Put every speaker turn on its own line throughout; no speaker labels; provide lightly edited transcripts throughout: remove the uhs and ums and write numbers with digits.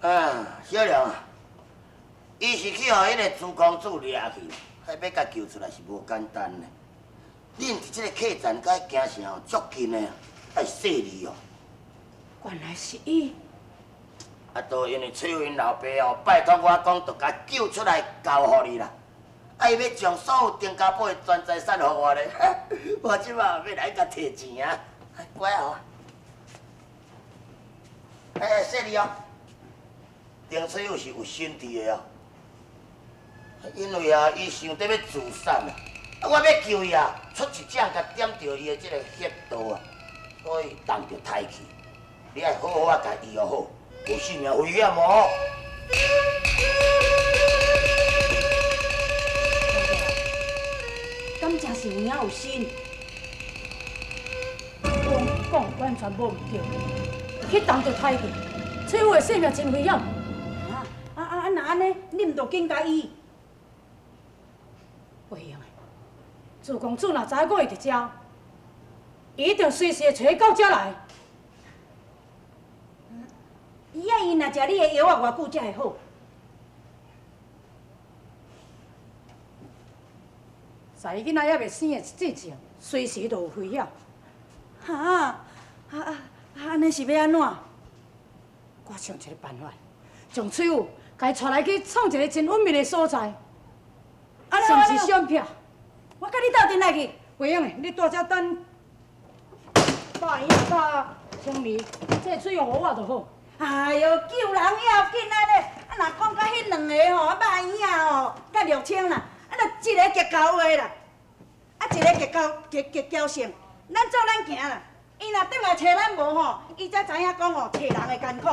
啊，小良啊，伊是去予彼个朱公子掠去，彼欲共救出來是無簡單的。恁佇這個客棧佮京城哦足近的，愛細膩哦。
原來是伊。
啊，都因為翠雲老爸哦，拜託我講，著共救出來交予你啦。啊，伊欲將所有丁家堡的全財產予我咧，我這馬欲來共提錢啊！乖哦。欸，細膩哦，丁翠玉是有心智的哦，因為啊，伊想著欲自殺啊，啊，我欲救伊啊，出一掌共點著伊的這個穴道啊，所以動著胎氣。你愛好好仔共醫好，有性命危險哦。
敢真是有影有心？我講完全無毋對，去動著胎氣，翠玉的性命真危險。
啊啊啊！若按呢，你毋著緊共醫？
袂用的，朱公子若知影我會佇遮，伊一定隨時會揣到遮來。
伊啊，伊若食你的藥仔，偌久才會好？
在伊囡仔猶未生的之前，隨時都有危險。
哈啊啊！按呢是欲按怎？
我想一个辦法，將翠玉共伊帶來去創一个真隱秘的所在，甚至相片。
我佮你鬥陣來去。
袂用的，你蹛遮等百圓仔佮青梅，這个翠玉予我就好。
哎喲，救人要緊啊咧！啊，若講到彼兩个吼，肉圓仔吼，佮玉清啦，啊，若一个極厚話啦，啊，一个極厚極極嬌性，咱做咱行啦。伊若轉來揣咱無吼，伊才知影講吼，揣人的艱苦。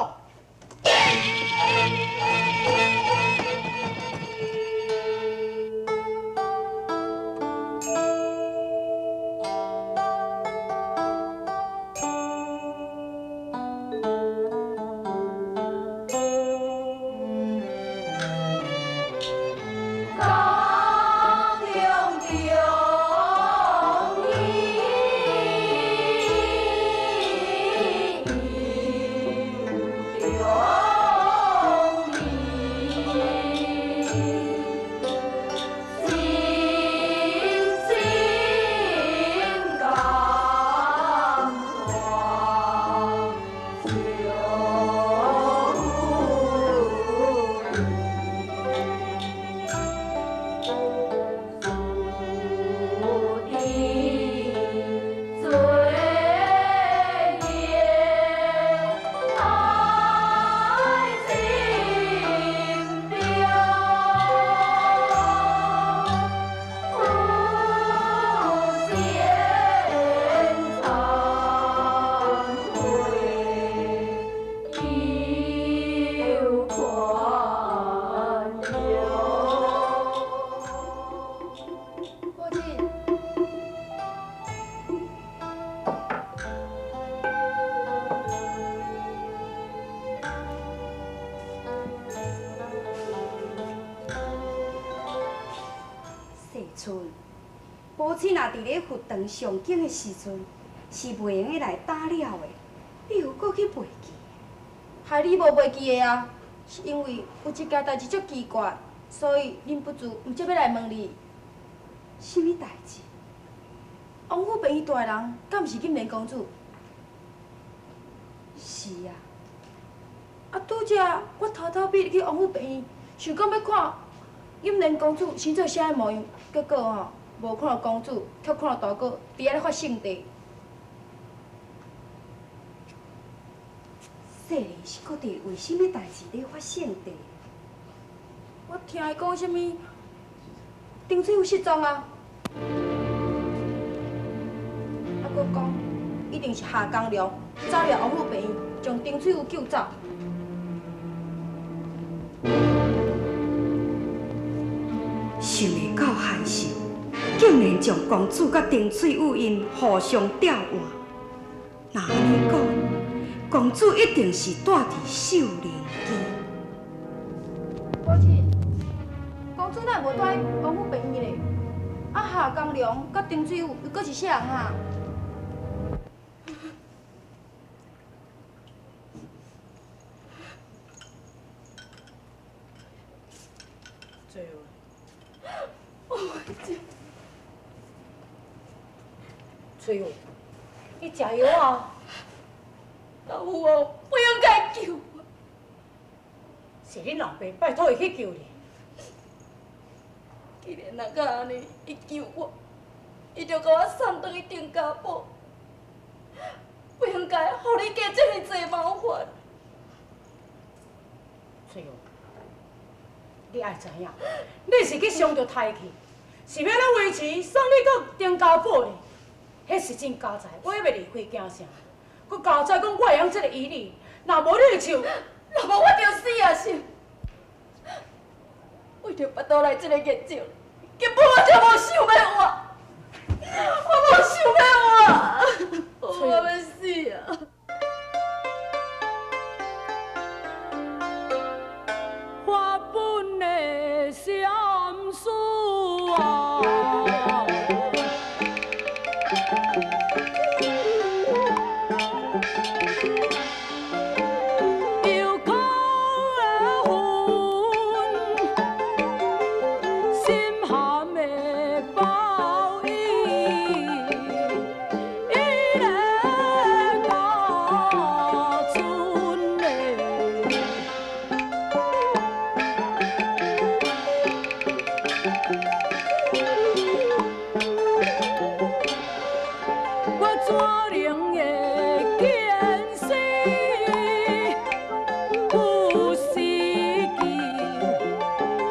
世尊，母親若佇咧佛堂誦經的時陣，是袂用得來打擾的。你有閣去袂記？
害你無袂記的啊，是因為有一件代誌足奇怪，所以忍不住毋才欲來問你。
啥物代誌？
王府病院蹛的人，敢毋是金蓮公主？
是啊。
啊，拄才我偷偷覕入去王府病院，想講欲看金蓮公主生做啥个模樣，結果吼，無看著公主，卻看著大哥佇遐咧發聖地。
世人是閣佇為啥物代誌咧發聖地？
我聽伊講啥物，丁翠玉失蹤啊！啊，閣講一定是夏江良走入王府病院，將丁翠玉救走。
想袂到韓秀竟然將公主佮丁翠玉𪜶互相調換。若按呢講，公主一定是蹛佇秀玲宮。
母親，公主哪會無蹛佇王府病院咧？啊，夏江良佮丁翠玉又閣是啥人啊？
翠玉，你食藥啊？
老夫哦，不應該救我。
是恁老爸拜託伊去救你。
既然若甲按呢，伊救我，伊就共我送轉去丁家堡，不應該予你加這麼濟麻煩。
翠玉，你愛知影，你是去傷著胎氣，是欲按怎維持送你到丁家堡呢？彼時陣家財，我猶未離開京城，閣加載講我會曉這个醫理，若無你的手，
若無我就死也是。為著腹肚內這个孽種，根本我就無想欲活，我無想欲活，我欲死啊！
我本的相思啊。又可恨，心含的報應，伊咧家村嘞。我怎能會見死？有時求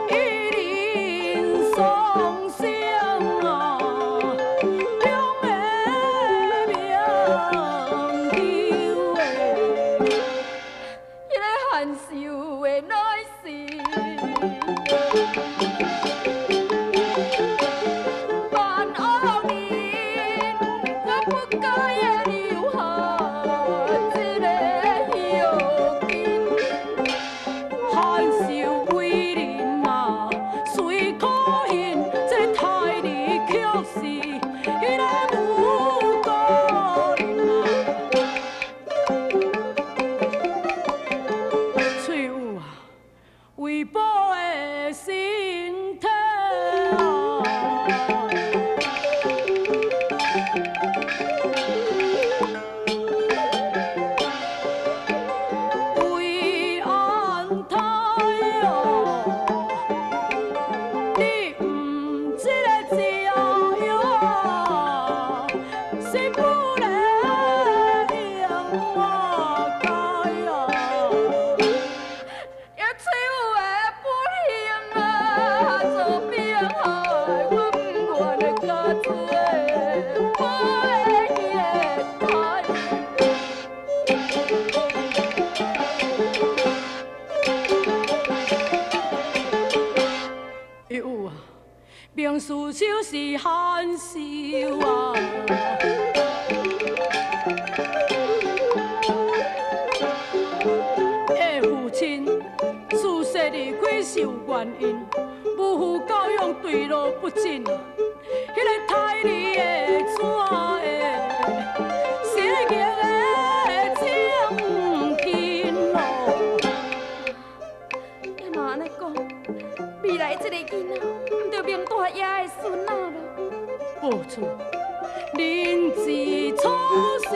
一人喪生啊，中的命求的。
彼个韓秀的乃是萬惡人，我不該留下這个後根。
韓秀為人啊，雖可恨，這個胎兒卻是彼个無辜人啊。翠玉啊，為保的身體啊。為安胎哦，你毋這个食藥啊，是不能用我改啊。
也翠玉的不幸啊，做变害，我不願的家做的保的彼个胎。
有啊，明事就是韓秀啊。的父親自細離開是有原因，無負教養墜落不振啊。彼个胎兒會怎會失業的將近咯？
也若按呢講，未來這个囡仔，毋就明大爺的孫仔咯？
無錯，人之初時，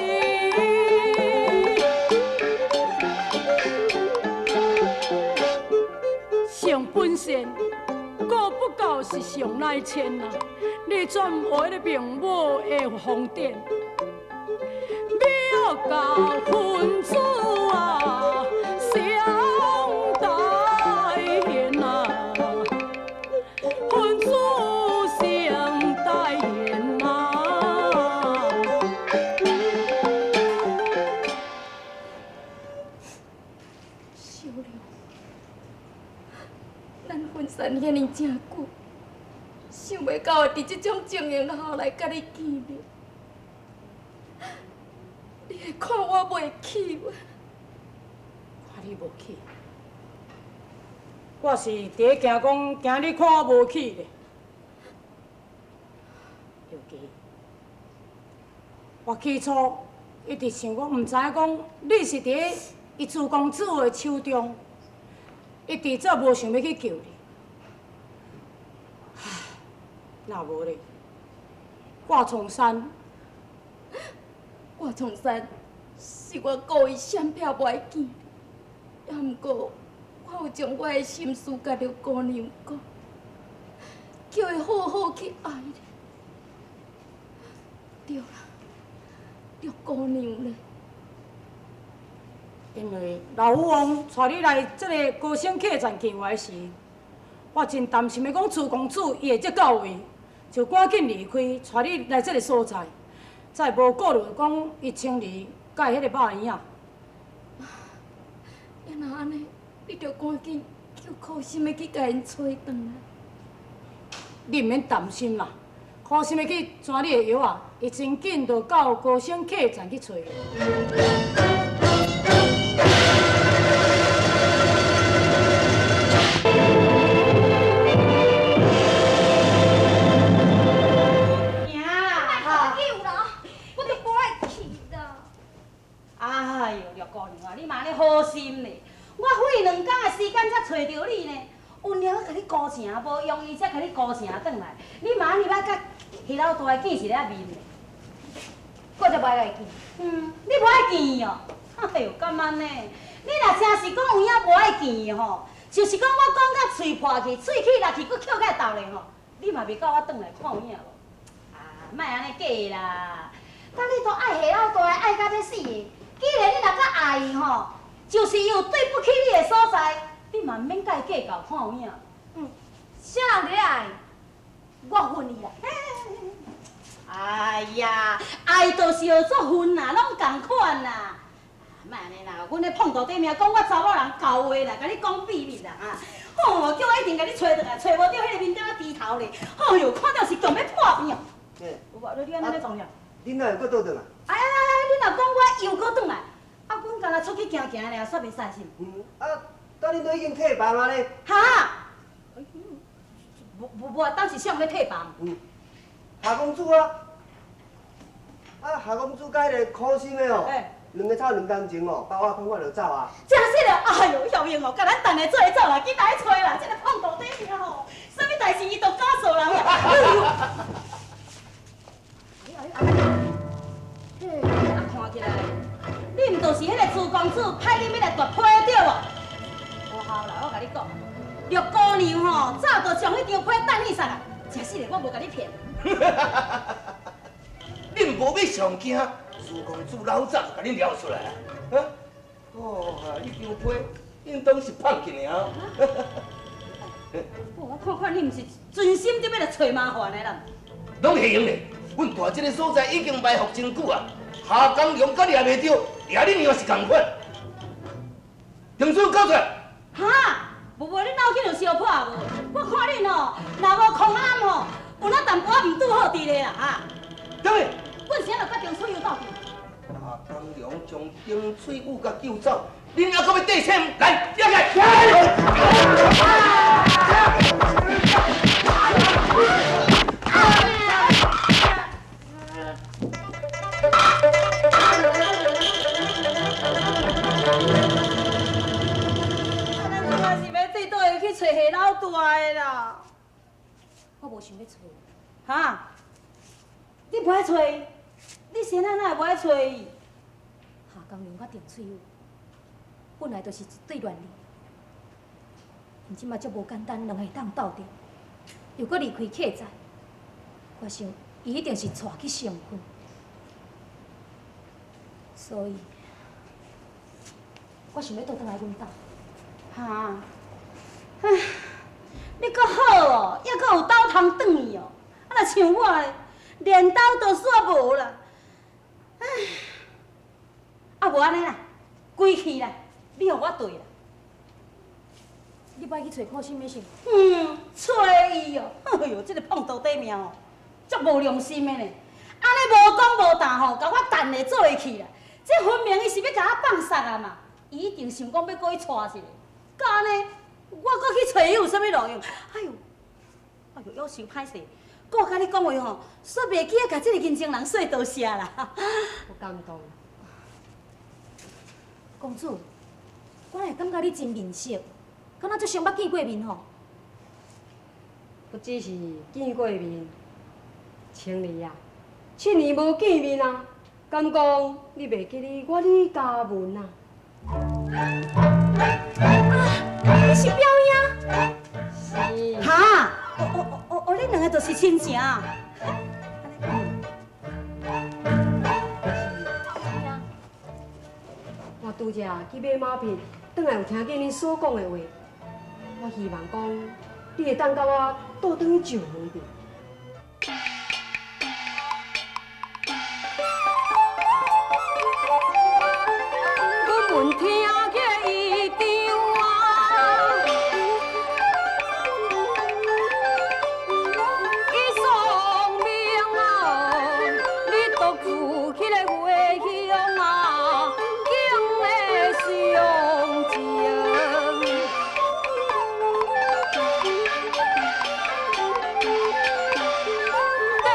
上本善，顧不到是上乃千啊！你轉學彼個明母的風典，廟教分子啊，相代言啊，分子相代言啊。
小良，咱分散遐爾正久，想袂到會佇這種情形下來佮你見面，你會看我袂起無？
看你無起，我是佇咧驚講，驚你看我無起咧。尤其我起初一直想講，毋知影講你是佇咧伊朱公子的手中，一直做無想欲去救你。唉，若無咧，掛重山，
我从山是我故意闪避无爱见，也毋过我有将我的心事佮陆姑娘讲，叫伊好好去爱你。对啦，陆姑娘咧。
因为老夫王带你来这个高升客栈见我时，我真担心的讲朱公子伊会这到位，就赶紧离开，带你来这个所在，才无顾虑讲伊清儿佮彼个肉圆仔。
也若按呢，你著赶紧叫苦心的去共𪜶揣转来。
你毋免担心啦，苦心的去转你的药啊，伊真紧就到高升客栈去揣。
我就无爱去啦。
哎哟，陆姑娘啊，你嘛按呢好心咧！我费两工的时间才揣著你呢，温柔共你孤城，无容易才共你孤城转来。你嘛按呢捌佮彼老大见一下面咧？
我才无爱共伊见。
嗯，你无爱见伊哦？哎哟，敢按呢？你若真是讲有影无爱见伊吼，就是讲我讲甲喙破去，喙齿落去，阁翘起来斗咧吼，你嘛袂到我转来看有影无？啊，莫按呢假啦！当你都爱下老大，爱甲欲死的，既然你若阁爱伊吼，就是伊有对不起你的所在，你嘛毋免佮伊计较，看有影？
嗯，啥人伫咧爱？我恨伊啦！
哎呀，爱就是学做恨啦，拢仝款啦。莫按呢啦，阮咧碰头底命讲我查某人厚话啦，共你讲秘密啦啊！吼，叫我一定共你揣转来，揣无著彼个面点仔低头咧。哎哟，看著是强欲破病哦。有无？你按呢咧创啥？
恁哪会阁倒转来？
哎哎哎！恁若讲我又阁转来，啊，阮敢若出去行行尔，煞袂使是毋？
嗯，啊，当恁都已经退房啊咧。
哈？无无无，当时啥人欲退房？
嗯，夏公子啊，啊，夏公子佮彼个苦心的哦，两个吵两工前哦，把我看看就走啊。
真实的，哎哟，晓英哦，共咱等下做伙走啦，紧来揣啦，这个胖肚底命吼，啥物代志伊都敢做人啦。嘿，啊，看起来，你毋就是彼个朱公子派恁欲来夺批对无？无效啦，我共你讲，陆姑娘吼，早就将彼张批掷去啥啦，真实的，我无共你骗。
恁无欲上惊，朱公子老早就共恁撩出来啊！哦，彼张批应当是放去尔。
我看看你毋是存心伫欲来揣麻烦的啦？
拢会用的。阮蹛这个所在已经埋伏真久啊，夏江龙阁掠袂著，掠恁娘是仝款。丁水交出来。
哈？无无，你脑筋有烧破无？我看恁吼，若无空暗吼，有那淡薄仔毋拄好伫咧啦哈。
对。
阮是按怎佮丁翠玉斗阵？
夏江龙将丁翠玉佮救走，恁犹阁欲缀枪来，抓起来！
咱这摆是欲对佗位去揣下老大的啦？
我无想欲揣。
哈？你无爱揣伊？你先仔哪会无爱揣伊？
夏江龙佮丁翠玉本来就是一对恋人，𪜶这摆足无简单，两个会当斗阵，又阁离开客栈，我想伊一定是带去成婚，所以我想欲倒转来阮兜。
哈？唉，你阁好哦，犹阁有兜通转去哦。啊，若像我咧，连兜都煞无啦。唉，啊无按呢啦，归去啦，你予我缀啦。
你欲去揣苦心的是？
嗯，揣伊哦，哎哟，这个胖肚底命哦，足无良心的呢。按呢无讲无谈吼，共我等下做伙去啦。这分明伊是欲共我放杀啊嘛！伊一定想讲欲阁去娶一个，敢按呢，我阁去揣伊有啥物路用？哎哟，哎哟，夭寿歹势，阁共你讲话吼，煞袂记得共这个年轻人说多谢啦。
有感动。
公主，我会感觉你真面熟，敢若足像捌见过面吼。
不只是见过面，青儿啊，7年无见面啊，敢講你袂記得我李嘉文啊？
啊，你是表兄？
是。
哈？哦哦哦哦，你兩個就是親情啊？
我拄才去買馬匹，轉來有聽見你所講的話，我希望講你會當佮我倒轉去石門鎮。
阮聞聽起伊张啊，伊丧命啊，你独自彼个回乡啊，竟会伤情。缀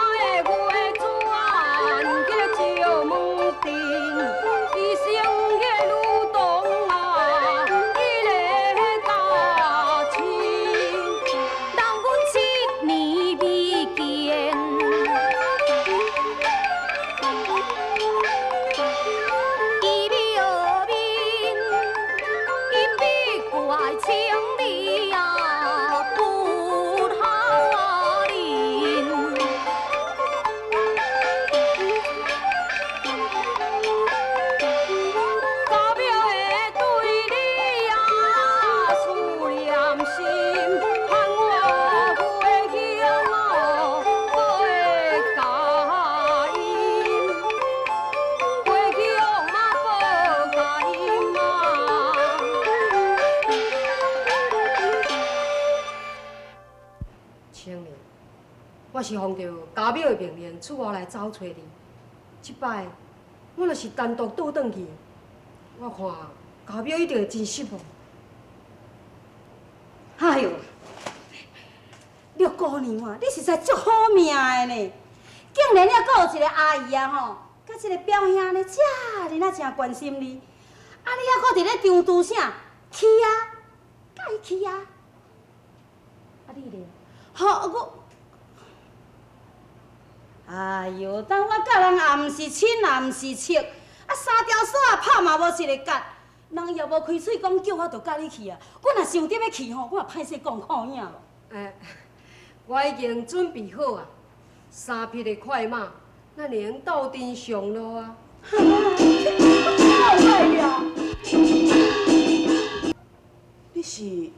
我的月转彼个石门镇，伊生彼个女童啊，伊咧教亲，人阮7年未见。伊微面，伊比怪千里啊，不下人。家庙会对你啊思念心，盼我回乡哦，阁会佳音，回乡嘛报佳音啊。
青年，我是奉著家庙的命令出外來走揣你。這擺我若是單獨倒轉去，我看家廟一定會真失望。
哎喲，六姑娘啊，你實在足好命的呢！竟然猶閣有一個阿姨啊吼，佮這個表兄呢，遮爾啊誠關心你。啊，你猶閣佇咧長都啥去啊？佮伊去啊？啊你咧？吼我，哎喲，當我佮人也毋是親，也毋是戚，啊三條索仔拍嘛無一个結，人也無開喙講叫我，就佮你去啊。我若想著欲去吼，我也歹勢講看有影無？
欸，我已經準備好啊，3匹的快馬，咱會用鬥陣上路啊。
太歹了！
你是？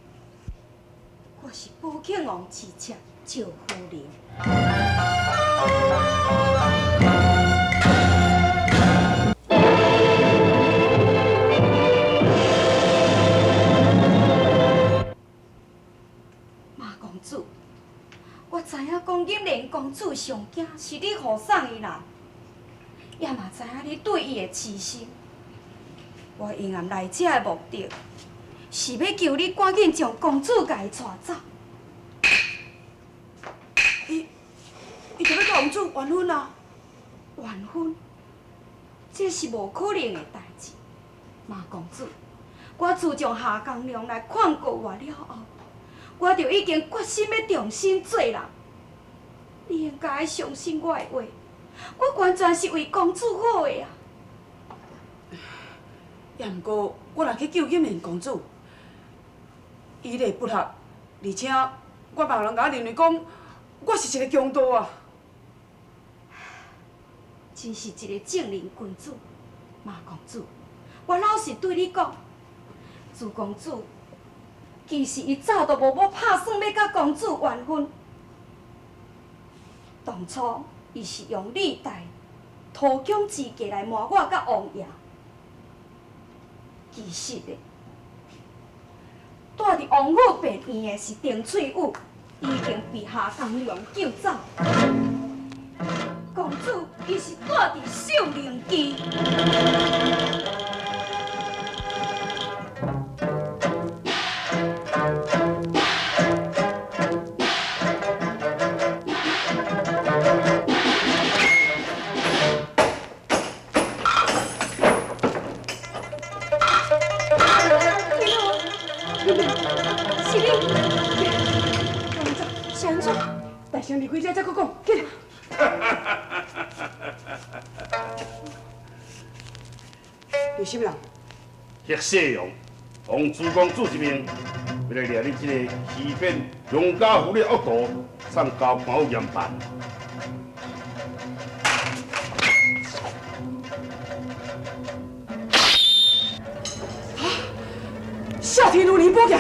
我是寶慶王妻妾趙夫人。馬公子，我知影講金蓮公主上驚是你予送伊來，也嘛知影你對伊的痴心。我隱暗來這的目的，是欲求你趕緊將公主共伊帶走。
伊就欲佮王子完婚啊！
完婚？這是無可能的代誌。馬公子，我自從夏公良來勸告我了後，我就已經決心欲重新做人。你應該相信我的話，我完全是為公主好的啊！
也毋過，我若去救金蓮公主，伊會不合，而且我嘛有人共我認為講，我是一個強盜啊！
真是一個正人君子，馬公子，我老實對你講，朱公子其實伊早都無欲拍算欲佮公主完婚。當初伊是用李代偷強之計來瞞我佮王爺，其實咧，住佇王府病院的是丁翠玉，已經被夏公良救走。公主伊是住佇秀玲記。
是你，是按怎？
大声离开遮，再阁讲，紧。掠啥物人？
黑世阳，奉朱公子之命，欲来掠你這个欺騙杨家妇女的恶徒，送交官府严办。
谢天如年宝剑。